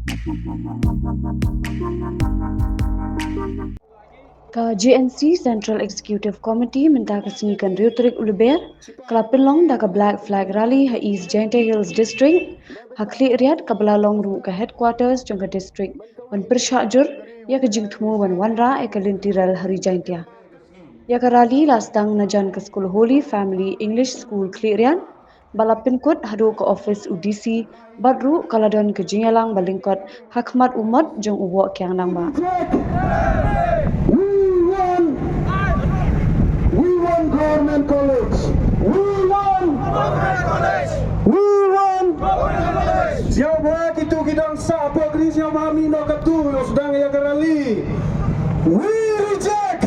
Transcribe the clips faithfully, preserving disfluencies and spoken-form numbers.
Ka J N C Central Executive Committee mynta ka sngi ka hynriew tarik u Lber ka la pynlong da ka Black Flag Rally ha East Jaintia Hills District, ha Khliehriat kaba la long ruh ka headquarters jong ka district, ban pyrshah jur ïa ka jingthmu ban wanrah ïa ka lynti rel ha Ri Jaintia. Ïa ka rally la sdang na jan ka skul Holy Family English School Khliehriat, ba la pynkut haduh ka office u D C, bad ruh ka la don ka jingïalang ba lyngkot ha khmat u mot jong u Woh Kiang Nangbah. We won! We won Government College! We won! We won! Sngewbha kito ki dang sah pokri, sngewbha mih noh katto, sdang ïa ka rally. We reject!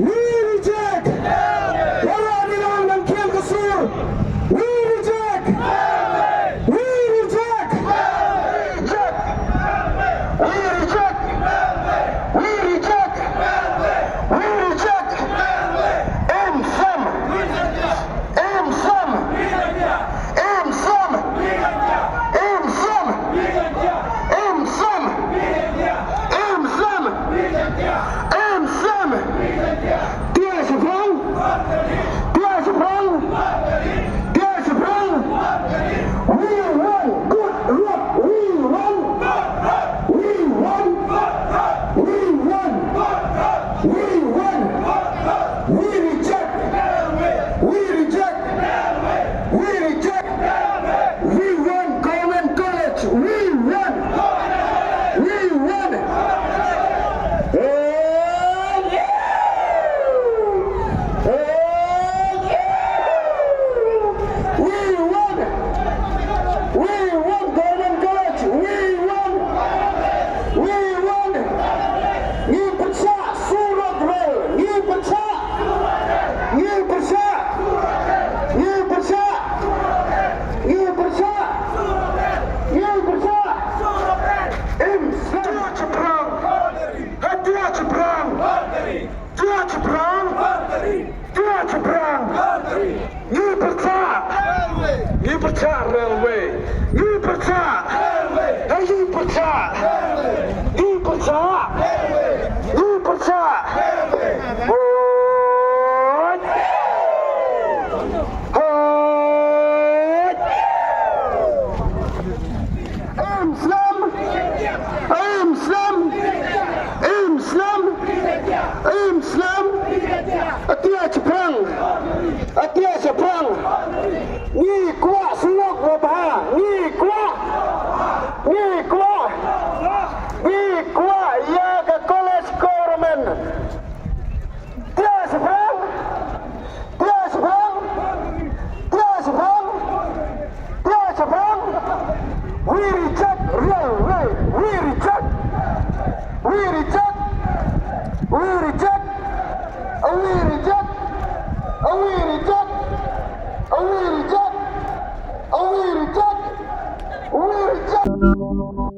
We reject! Para ni lang nang kian kasur! We reject! We reject! We reject! We reject! We reject! Em sam! Em sam! Em sam! Em sam! Em sam! Em sam! Em sam! Tia shaphrang! Tia shaphrang! Tia shaphrang! We want good road! We want! We want! We want! We want! We reject! We reject! We reject! We want Government College! We want! We want! Oh, yeah! Oh, yeah! We want! We want Government College! We want! We want! Ngi pyrshah surok rel! Ngi pyrshah! Ngi pyrshah! Ngi pyrshah! Ngi pyrshah! Ngi pyrshah! Em sam! Tia shaphrang! Tia shaphrang! Tia shaphrang! Tia shaphrang! Ngi pyrshah! Ngi pyrshah railway! Ngi pyrshah! Ngi pyrshah! Ngi pyrshah! Ngi pyrshah! Hoi! Hoi! Em sam! Em sam! Em sam! Em sam! Tia shaphrang! Tia shaphrang! Ngi kwah surok babha! Ngi kwah! Ngi kwah! Ngi kwah ïa ka college government! Tia shaphrang! Tia shaphrang! Tia shaphrang! Tia shaphrang! We reject railway! We reject! We reject! We reject! We reject! We reject! We reject! We reject! We reject!